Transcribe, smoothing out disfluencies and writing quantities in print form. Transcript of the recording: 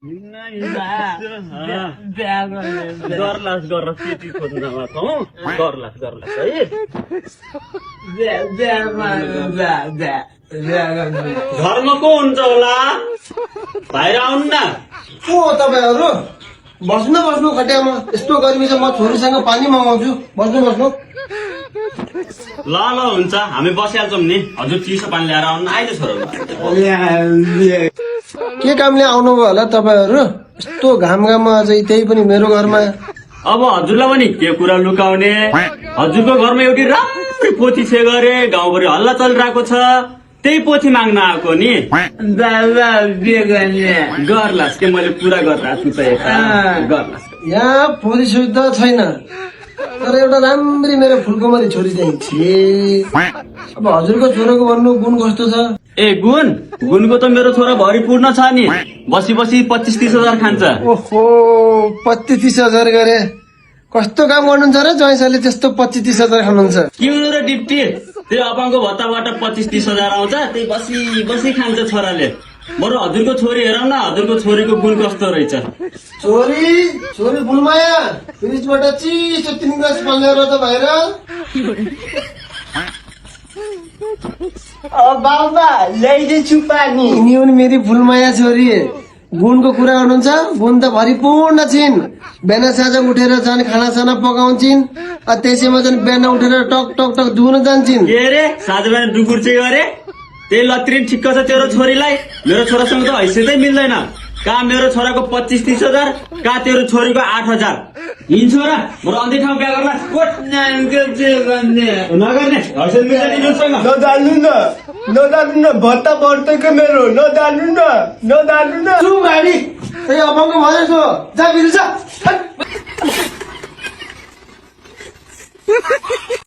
गर्लास गरेर त्यति खोज्न नपाऊ गर्लास है घरमा को हुन्छ होला बाहिर आउनु न को हो तपाईँहरू बस्नु खटियामा यस्तो गर्मी छ म छोरीसँग पानी मगाउँछु बस्नु ल हुन्छ हामी बसिहाल्छौँ नि हजुर चिसो पानी ल्याएर आउनु आइज छोरो के कामले आउनुभयो होला तपाईँहरू यस्तो घाममा अझै त्यही पनि मेरो घरमा अब हजुरलाई पनि के कुरा लुकाउने हजुरको घरमा एउटी राम्रै पोथी छे गरे गाउँभरि हल्ला चलिरहेको छ त्यही पोथी माग्न आएको नि गर्लास के मैले पुरा गरिरहेको छु त यता गर्लास यहाँ पोथी सुविधा छैन तर एउटा राम्री मेरो फुलकुमारी छोरी चाहिन्छ अब हजुरको छोराको भन्नु गुण कस्तो छ ए गुणको त मेरो छोरा भरिपूर्ण छ नि बसी 25-30 हजार खान्छ ओहो 25-30 हजार गरे कस्तो काम गर्नुहुन्छ र ज्वाइँले त्यस्तो 25-30 हजार खानुहुन्छ के हुनु र डिप्टी त्यो अपाङको भत्ताबाट 25-30 हजार आउँछ त्यही बसी खान्छ छोराले बरु हजुरको छोरी हेरौँ न हजुरको छोरीको गुण कस्तो रहेछ छोरी फुलमाया फ्रिजबाट चिसो 3 ग्लास पानी ल्याएर त बाहिर बाबा ल्याइदिन्छु पानी यिनी हुन् मेरी फुलमाया छोरी गुणको कुरा गर्नुहुन्छ गुण त भरिपूर्ण छिन् बिहान साँझ उठेर झन् खानासाना पकाउँछिन् त्यसैमा झन् बिहान उठेर टक टक टक धुन जान्छन् के रे साँझ बिहान डुकुर चाहिँ गरे त्यही लत्रिन ठिक्क छ तेरो छोरीलाई मेरो छोरासँग त हैसियतै मिल्दैन का मेरो छोराको 25-30 हजार का तेरो छोरीको 8 हजार हिँड छोरा बरु अन्य ठाउँ क्या गर्ला नगर्ने हैसियत मिल्दैन तिमीसँग नजानु न भत्ता बढ्दैको मेरो नजानु न चु गाडी त्यही अपाङको भनेको जा बिरु जा